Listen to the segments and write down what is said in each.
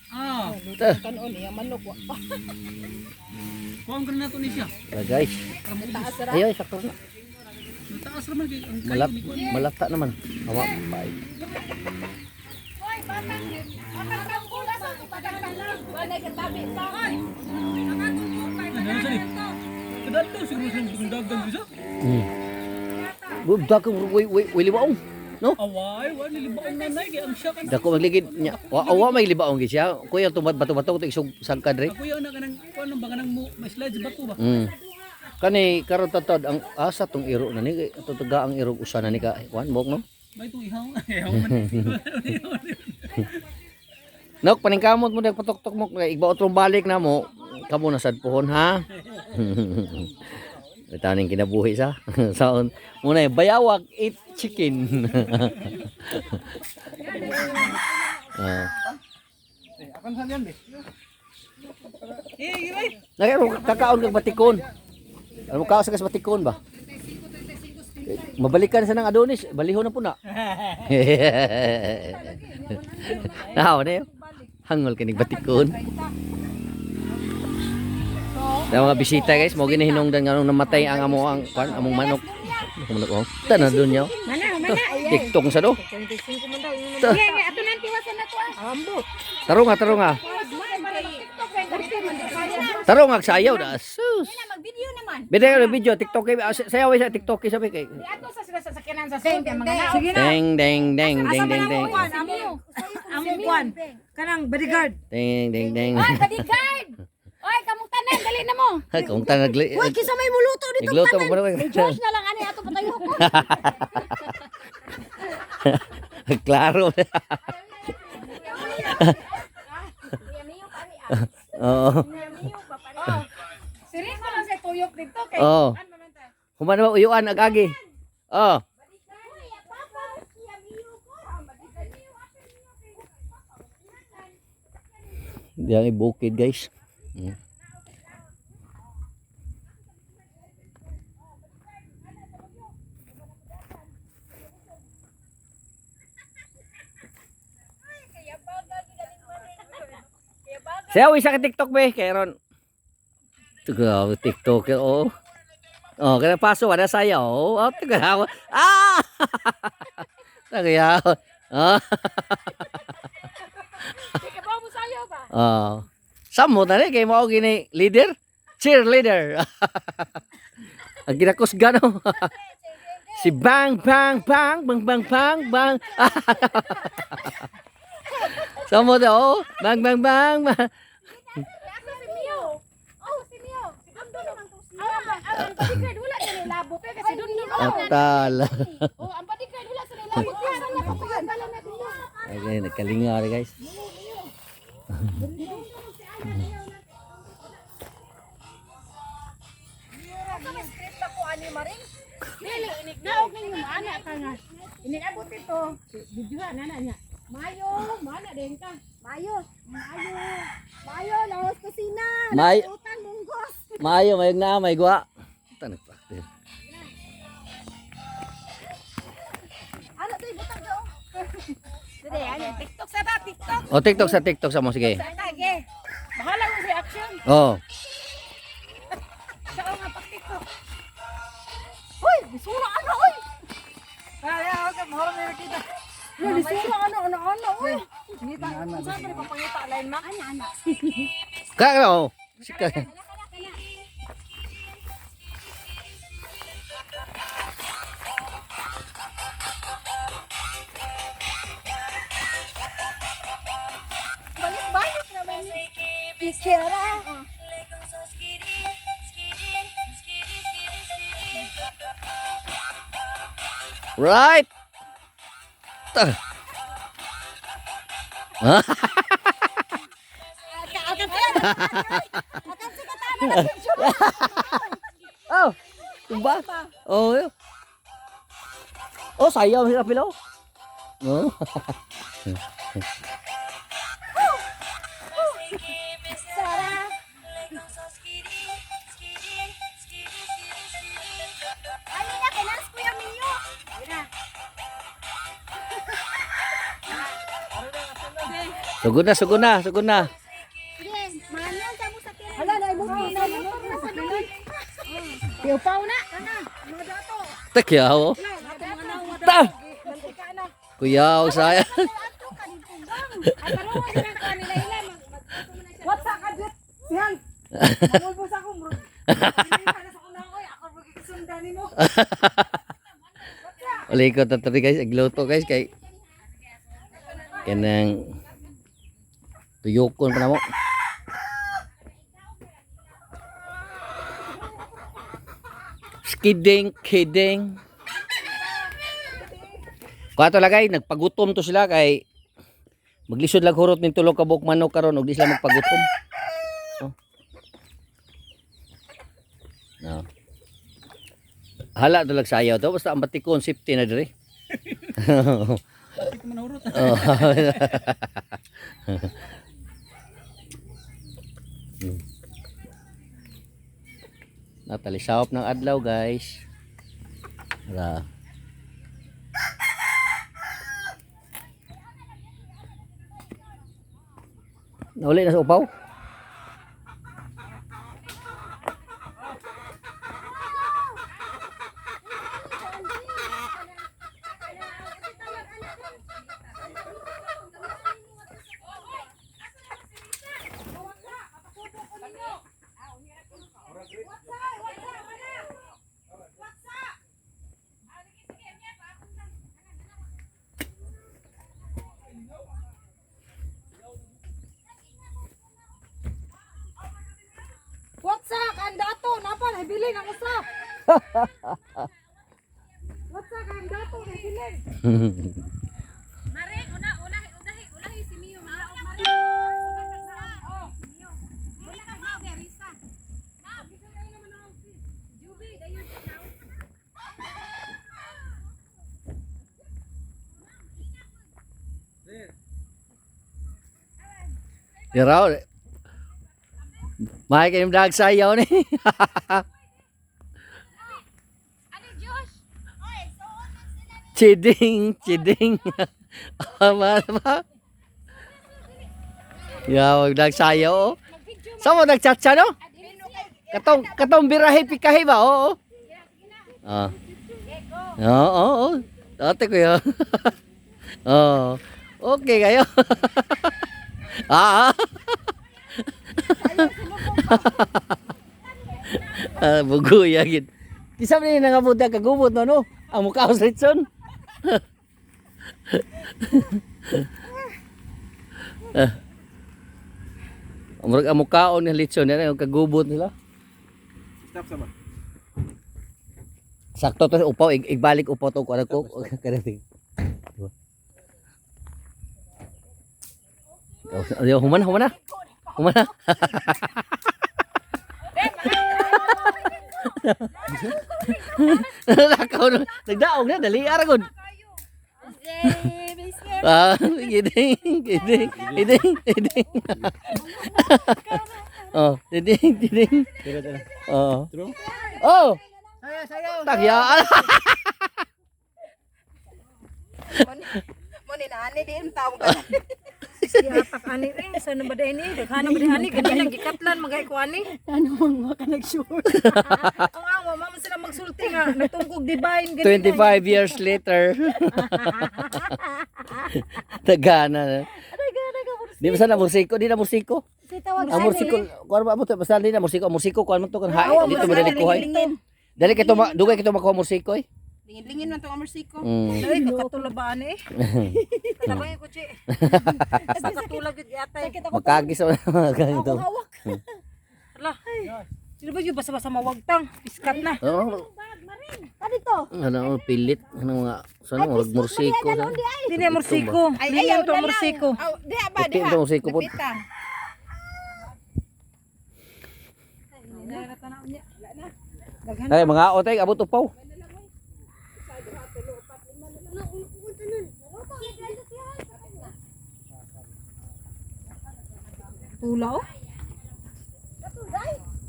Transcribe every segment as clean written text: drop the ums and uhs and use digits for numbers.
Ah, Ta. Kanon niya manok wa pa. Kuha ka na nato ni siya. Tara, guys. Para maubos. Taas ra. Ayo, sakto na. Nataas raman kay ang kayo Malat, ni kuan. malata naman. Awa, pa. Hoy, batang. Batang tambula sa pagkatanan. Wala katabi pa. Ano sa ni? Kadadto siguro sa itong dagan bisa. Dako way way way libaong. No? Away, wa ni libaong nanay kay ang siya kan. Dako magligid niya. Wa awa may libaong gid siya. Kuya tumat bato-bato to isog sangkad re. Ako yan na kanang kuan ba kanang mo may slide sa bato ba? Kani karon tatod ang asa tong iro na ni tutuga ang iro usa na ni ka kuan bok no. May itong ihaw. Ihaw man. Nok paningkamot mo dag patuktok mo kay igba otrong balik na mo kamo na sad pohon ha. Taning kinabuhi sa saon muna eh, bayawak eat chicken. Ah. Eh, giray. Nagay kakaon kag batikon. Ano mo kaon sa kas batikon ba? Mabalikan sa nang Adonis, balihon na po na. Nahaw na yun. Hangol kinig batikon. Sa mga bisita guys, mo ginahinungdan nga nung namatay ang amo ang kwan, among manok. Among manok oh. Tanan doon niya. Mana, mana. TikTok sa do. 25 man daw. Ta- Nga nga ato nang tiwasan na to ah. Ambot. Tarong nga, tarong nga. Tarong nga sayaw da. Sus. Mag-video naman. Bideo na video TikTok kay ah, sayaw sa TikTok kay sabi kay. Ato sa sila sa sakyanan sa same mga nao. Sige na. Ding ding ding ding ding ding. Amo. Amo kwan. Kanang bodyguard. Ding ding ding. Oy, bodyguard. Oy, kamong tanan dali na mo. Kung tanag Uy, kinsa may muluto dito Nagluto mo tanan. ba? Josh na lang ani ato patayo ko. Klaro. Oo. Seryoso lang sa tuyok dito kay Oo. Human ba uyuan agagi? Oh. Diyan ay bukid guys. Sayaw isa ka TikTok be kay ron. Tugaw TikTok oh. Oh, kaya paso wala sayaw. Oh, tugaw. Ah! Tagayaw. Ah. Ikaw mo sayo ba? Oh. Samo na ni kay mao gini leader, cheerleader. Ang ginakusga no. Si bang bang bang bang bang bang bang. Samo na oh, bang bang bang. Bang. Asa si Mio? Oh, si Mio. Si Dundo naman to siya. Ang bodyguard wala sa nilabot eh kasi Dundo. Atal. Oh, ang bodyguard wala sa nilabot. Asa na kapag na dito. Okay, nagkalinga na guys. Script ako ani maring. Dili inig naog ninyo maana ka nga. Iniabot ito. Videohan ana niya. Mayo, maana din ka. Mayo, mayo. Mayo, laos kusina. May Utan munggos. maayo mayog na may guwa. Tanag practice. Ano to ibutang do? Dili ano TikTok sa ta, TikTok. Oh, TikTok sa TikTok sa mo sige. Sa tage. Bahala mo sa reaction. Oh. Sa nga pag TikTok. Hoy, bisura ano oy. Ay, okay, mahoro na kita. Bisura ano ano ano oy. Ngita, unsa pa ni papangita line ma? Ana ana. Ka oh. Sika. Balik-balik naman. Pikira. Right. Ta. Oh. Tumba. Oh. Yun. Oh, sayaw hirap pilo. Oh. Ani na kinas Kuya Mio. Sugod na, sugod na, sugod na. Hala na mo na Piupaw na. Takyaw. Ta. Kuyaw saya. What's up, kadjut? Sihan. Mangulbos ako, bro. Sa unang, oy, ako magkisundan nimo. Uli ko tatari guys, agluto guys kay kanang tuyokon pa na mo. Skidding, kidding. Kuha to lagay, nagpagutom to sila kay maglisod lag hurot ning tulo ka buok manok karon og di sila magpagutom. Oh. No. Hala to lag sayaw to basta ang batikon safety na diri. Hindi ko manahurot. Oh. Natalisawap ng adlaw, guys. Ra. Nauli na sa upaw? What's up? Ang dato, napa nabilin ang usa. What's up? Ang dato, nabilin. Mare, una una unahi unahi si Mio. Mare. Oh, Mio. Wala ka na Risa. Juby, dayon now. Diraw. May kayong dag sayaw ni. Ano Josh? Oy, so sila ni Chiding, chiding. Ama ba? Ya, wag nagsayaw. Oh. Sa mo nagchatcha no? Katong katong birahe pikahe ba? Oo. Ah. Oo, oo. Ate ko yun. Oo. Okay kayo. Ah. Ah, buguya gid. Kisa man ni nangabuta kagubot no no? Ang mukha sa litson. Ah. Murag ang mukhaon ni litson yan ang kagubot nila. Stop sama. Sakto to upaw igbalik upaw to kuan ko karating. Ayo human human na. Human na. Lakaw na. Nagdaog na dali ara gud. Ah, giding, giding, giding, giding. Oh, giding, giding. Tira, tira. Oh. True? Oh, Sayaw, sayaw. tagya. Mo ni naani din tawag ka. Siyapak ani eh, sa ba din eh? Daghan ba din ani kani nang gikatlan magay ko ani. Ano mang ka nag-sure? Ang awa mama sila magsulti nga nagtungkog divine gani. 25 years later. Tagana na. Di ba sana mursiko? Di na mursiko. Ang mursiko, kuan ba mo to? Basta di na mursiko, ang mursiko kuan mo to kan hae dito mo dali kuhay. Dali kito ma dugay kito makuha mursiko eh. Lingin-lingin man tong amersiko. Mm. Ay kakatula ba ani eh? Tabang ko chi. Sa katula gid yatay. Makagi sa mga ganito. Hala. Sino ba yung basta-basta mawagtang? Iskat na. Oh, Ano to? ano pilit ano mga sana murag mursiko sa. Di na mursiko. Ay, Di ayaw na to na lang. mursiko. Aw, diha ba Puti diha. itong mursiko po. Dapita. Ay mga otay abot upaw. Tula oh.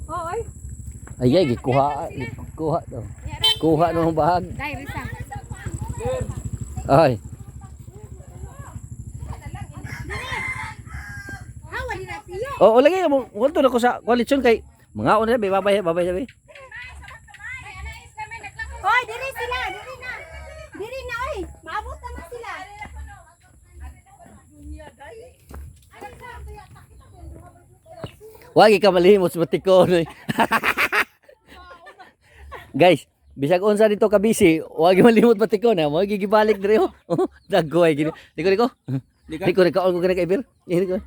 Oh, ay. Ay ay gikuha, gikuha to. Kuha no ang bahag. Dai Risa. Ay. man din tiyo. Oo, lagi mo ngadto na ko sa koalisyon kay mga una be, babay babay sabi. Hoy, diri sila, diri na. Diri na oy. Maabot na man sila. Wagi ka malihimot sa batiko. Guys, bisag unsa dito ka busy, wagi malimot batiko na, mo gigibalik dire oh. Oh, dagko ay gini. Diko diko. Diko diko ko gani kay bir. Diko.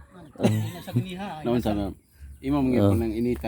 Sa giniha. Naon sa na. Imo mga ng inita.